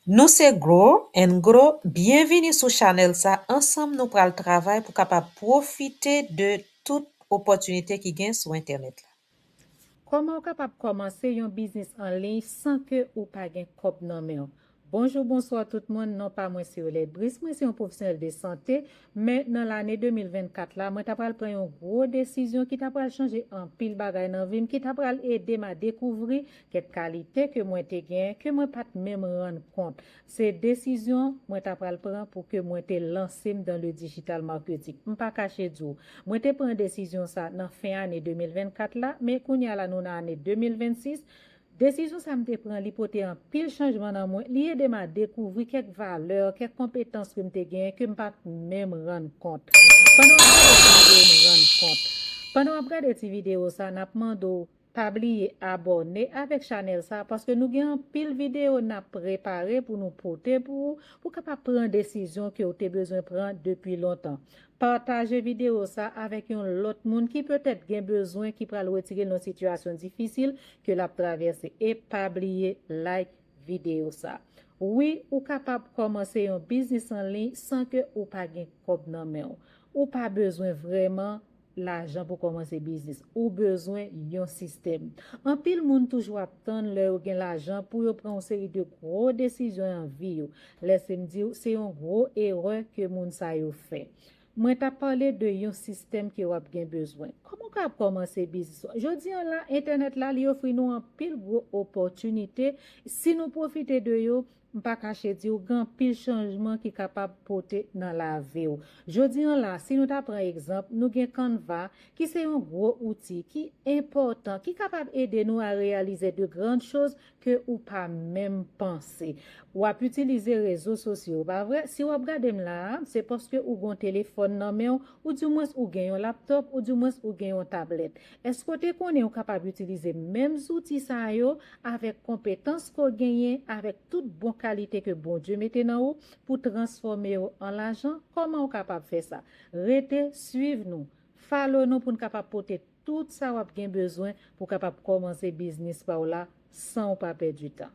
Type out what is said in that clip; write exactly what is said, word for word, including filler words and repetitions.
Nou se Grow and Glow, byenvini sou chanèl sa. Ansanm nou pral travay pou kapab pwofite de tout opòtinite ki gen sou entènèt la. Kòman w kapab kòmanse yon biznis an liy san ke ou pa gen kòb nan men w? Bonjou, bonswa tout moun, non pa mwen se Yolette Brice, mwen se yon pwofesyonèl de sante, men nan lane de mil vennkat la, mwen ta pral pran yon gwo desizyon ki ta pral chanje anpil bagay nan vi m, ki ta pral ede m a dekouvri kèk kalite ke mwen te gen, ke mwen pa t menm rann kont. Se desizyon mwen ta pral pran pou ke mwen te lanse m dans le digital marketing. M pa kache di w, mwen te pran desizyon sa nan fen ane de mil vennkat la, men kounye a la nou nan ane de mil vennsis. Desizyon sa m te pran, li pote anpil chanjman nan mwen, li ede m a dekouvri kèk valè, kèk konpetans ke m te genyen ke m pa t menm rann kont. Pandan w ap gade ti videyo, m rann kont. Pandan w ap gade ti videyo sa, n ap mande w pa bliye abòne avèk chanèl sa, paske nou gen anpil videyo n ap prepare pou nou pote pou ou, pou w kapab pran desizyon ke w te bezwen pran depi lontan. Pataje videyo sa avèk yon lòt moun ki petèt gen bezwen, ki pral retire l nan sitiyasyon difisil ke l ap travèse. E pa bliye like videyo sa. Wi, ou kapab kòmanse yon biznis an liy san ke ou pa gen kòb nan men w. Ou pa bezwen vrèman lajan pou kòmanse biznis. Ou bezwen yon sistèm. Anpil moun toujou ap tann lè yo gen lajan pou yo pran yon seri de gwo desizyon an vi yo. Lèse m di w, se yon gwo erè ke moun sa yo fè. Mwen t ap pale de yon sistèm ke w ap gen bezwen. Kòman w ka ap kòmanse biznis ou? Jodi an la, entènèt la, li ofri nou anpil gwo opòtinite. Si nou pwofite de yo, m pa kache di w, gen anpil chanjman ki kapab pote nan lavi w. Jodi an la, si nou ta pran egzanp, nou gen Canva, ki se yon gwo outi, ki enpòtan, ki kapab ede nou a reyalize de grann choz ke ou pa menm panse. W ap itilize rezo sosyo, pa vre? Si w ap gade m la a, se paske ou gen yon telefòn nan men w, ou dimwens ou gen yon laptòp, ou dimwens ou gen yon tablèt. Èske w te konnen ou kapab itilize menm zouti sa yo avèk konpetans ke w genyen, avèk tout bon kalite ke Bondye mete nan ou pou transfòme yo an lajan? Kòman w kapab fè sa? Rete swiv nou, follow nou pou n kapab pote tout sa w ap gen bezwen pou w kapab kòmanse biznis pa w la san w pa pèdi tan.